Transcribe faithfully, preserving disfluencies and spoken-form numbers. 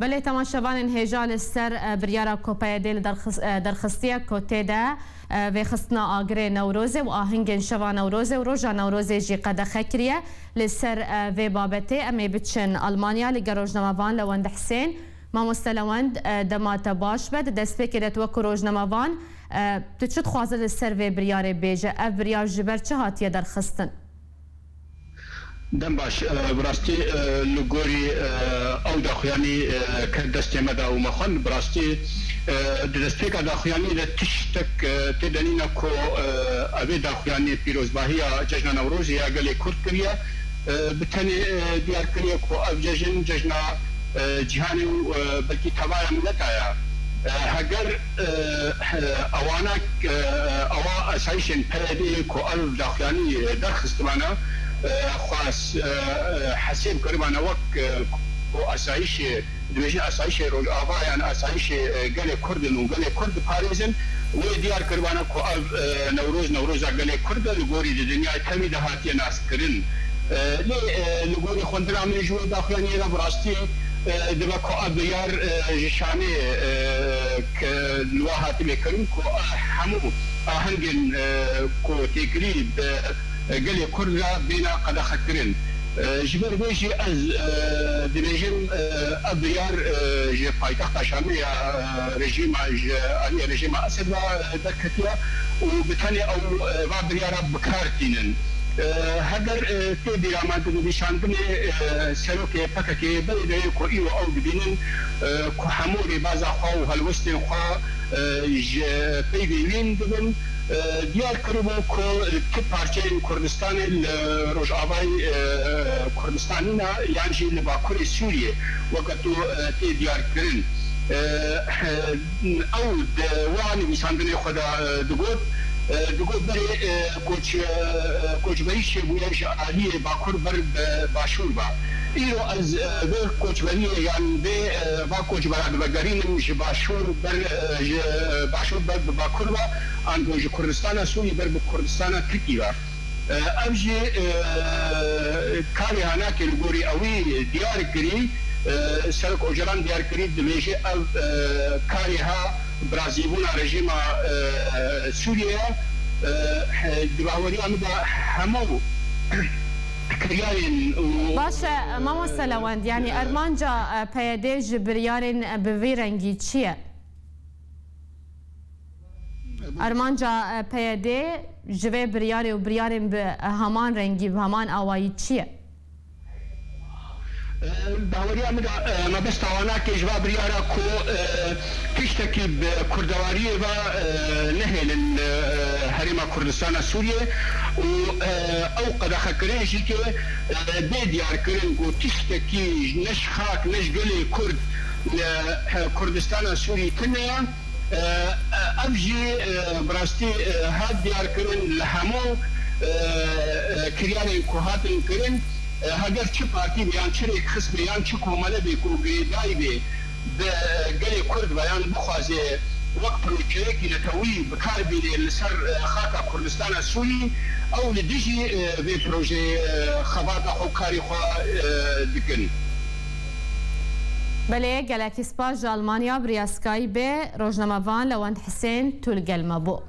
Belê, temaşevanên hêja li ser, e, biryara ku P Y D li derxis-, e, derxistiye ku tê de, e, vêxistina agirê Newrozê û ahingên şeva Newrozê û roja Newrozê jî qedexe kiriye. Li ser, e, vê babetê em ê biçin Almanya, li gel rojnamevan Lewend Hisên. Mamoste Lewend, e, dema te baş be, di destpêkê de tu wekî rojnamevan, e, tu çi dixwaze li ser vê biryarê bêje? Ev biryar ji ber çi hatiye derxistin? Dem baş, e, bi rastî, e, li gorî, e, ew daxuyanî, e, ke destê me de û me xwend, bi rastî, e, di destpêka daxuyanî de tiştek, e, tê de nîne ku, e, evê daxuyanî pîrozbahiya Cejna Newrozê ya gelê Kurd kiriye. E, bi tenê, e, diyar kiriye ku ev cejn, cejna, e, cîhanê û, e, belkî tevaya mileta ye. E, heger, e, e, ewana, e, ewa asayişên P Y D'ê ku ev daxuyanî, e, derxistibana, e, xwes, e, e, hesêb kiribana wek, e, ku asayişê, dibêjin asayişê Rojava yan asayişê, e, gelê Kurd in û gelê Kurd diparêzin, wê diyar kiribana ku ev, e, Newroz, Newroza gelê Kurd e, li gorî di dinyayê tevî de hatiye naskirin. E, lê, e, li gorî xwendina min ji wê daxuyaniyê re bi rastî, e, dibe ku ev biryar, e, ji şanê, e, ke li we hatibê kirin ku, e, hemû ahengên, e, ku têkilî bi, e, gelê Kurd re bêne qedexekirin. E, ji ber vê jî ez, e, dibêjim, e, ev biryar, e, ji paytexta Şamê ya, e, rejîma, ji aliyê rejîma Esed ve, e, derketiye û bi tenê ew, e, va biryara bi kar tînin. E, heger, e, tê bîra me di nivîşandinê, e, serokê P K K'ê berê de yê ku îro ew dibînin, e, ku hemû rêbaza xwe û helwestên xwe, e, ji peyvê wîn dibin, e, diyar kiribû ku ti parçeyên Kurdistanê li Rojavayê, e, Kurdistan nîne yan jî li Bakurê Sûriyê weke tu, e, tê diyar kirin. E, e, Ew di wa nivîsandinê xwe de, e, digot, e, digot berê, e, koç, e, koçberî çêbûye ji aliyê Bakur ber bi Başûr ve. Îro ez, e, vê koçberiyê yan vê, e, va koçbera divegerînim ji Başûr ber, e, ji, e, Başûr ber bi Bakur ve, ango ji Kurdistana Sûrî ber bi Kurdistana Tirkî ve. E, ev jî, e, karê hanakê li gorî ewî diyar kirî, e, Serok Ocalan diyar kirî, dibêje ev, e, karê ha birazîbûna rejîma, e, Sûriyê ye. E, he, di baweriya min de hemû kiryarên û, Baş e, e, Mamoste Lewend, yanî e, armanca, e, P Y D ji biryarên, e, bi vî rengî çi ye? Armanca, e, P Y D ji vê biryarê û biryarên bi heman rengî, bi heman awayî çi ye? E, baweriya min de, e, mebesta wana kê ji va biryara ku, e, tiştekî bi kurdewariyê ve, e, nehêlin, e, Herêma Kurdistana Sûriyê û, e, ew qedexekirin jî kê, e, bê diyarkirin ku tiştekî ne ji xak ne ji gelê Kurd li, e, Kurdistana Sûrî tune ye. E, e, ev jî, e, bi rastî, e, hat diyarkirin li hemû, e, e, kiryarên ku hatin kirin, e, heger çi partî be yan çi rêkxist be yan çi komele be ku girêdayî be bi gelê Kurd ve yan bixwaze wek projeyekî netewî bi kar bîne li ser, e, xaka Kurdistana Sûrî, ew li dijî, e, vê projeyê, e, xebata xwe û karê xwe, e, dikin. Belê, gelekî spas ji Almanya bi rêzgirtî bê rojnamevan Lewend Hisên tu li gel me bû.